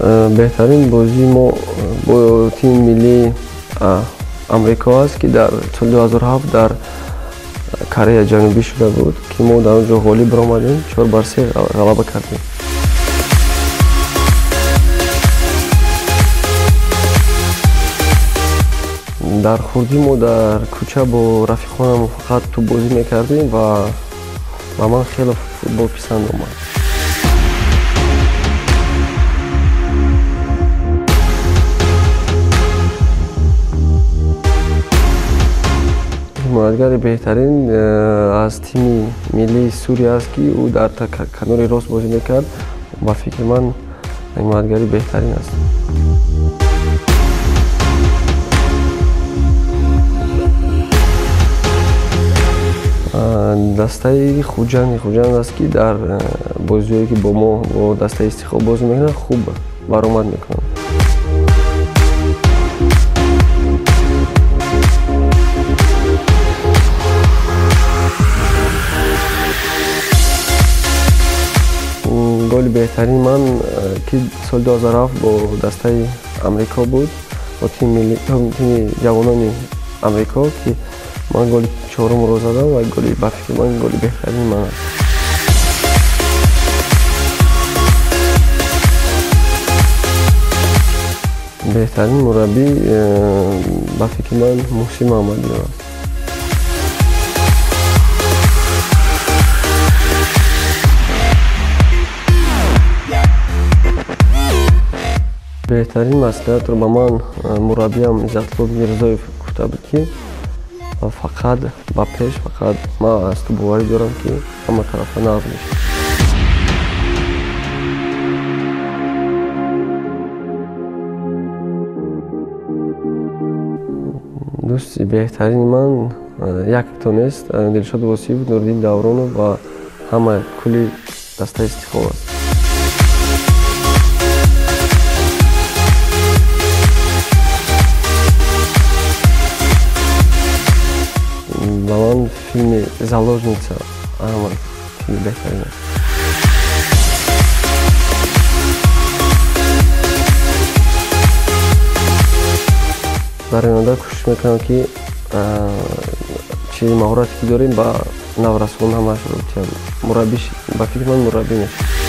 Беҳтарин бозии мо бо тими миллии Амрико аст, ки дар соли 2007 дар Кореяи Ҷанубӣ шуда буд, ки мо дар он ҷо ғолиб баромадем, 4-3 ғалаба кардем. Дар хурдӣ мо дар кӯча бо рафиқонам фақат тӯббозӣ мекардем ва ба ман хеле футбол писанд омад. Ҳимоятгари беҳтарин аз тими миллии Сурия аст, ки ӯ дар канори рост бозӣ мекард. Ба фикри ман ҳимоятгари беҳтарин аст. Дастаи Хуҷанд аст, ки дар бозиҳое ки бо мо бо дастаи Истиқлол бозӣ мекунанд, хуб баромад мекунанд. Голи беҳтарини ман, ки соли 2007 бо дастаи Амрико буд, бо тими ҷавонони Амрико, ки ман голи чорумро задам ва голи ба фикри ман голи беҳтарини ман аст. Беҳтарин мураббӣ ба фикри ман Муҳсин Муҳаммадиёв аст. Беҳтарин маслиҳатро ба ман мураббиям Иззатулло Мирзоев гуфта буд, ки фақат ба пеш, фақат ман аз ту боварӣ дорам, ки ҳама тарафа нағз мешавад. Дӯсти беҳтарини ман якто нест, Дилшод Восиев, Нуриддин Давронов ва ҳама кулли дастаи Истиқлол аст. Ба ман филми «Заложница» ҳама филми беҳтарин аст. Дар оянда кӯшиш мекунам, ки чизи маҳорате ки дорем ба наврасон ҳамаашро, мураббӣ, ба фикри ман мураббӣ мешавам.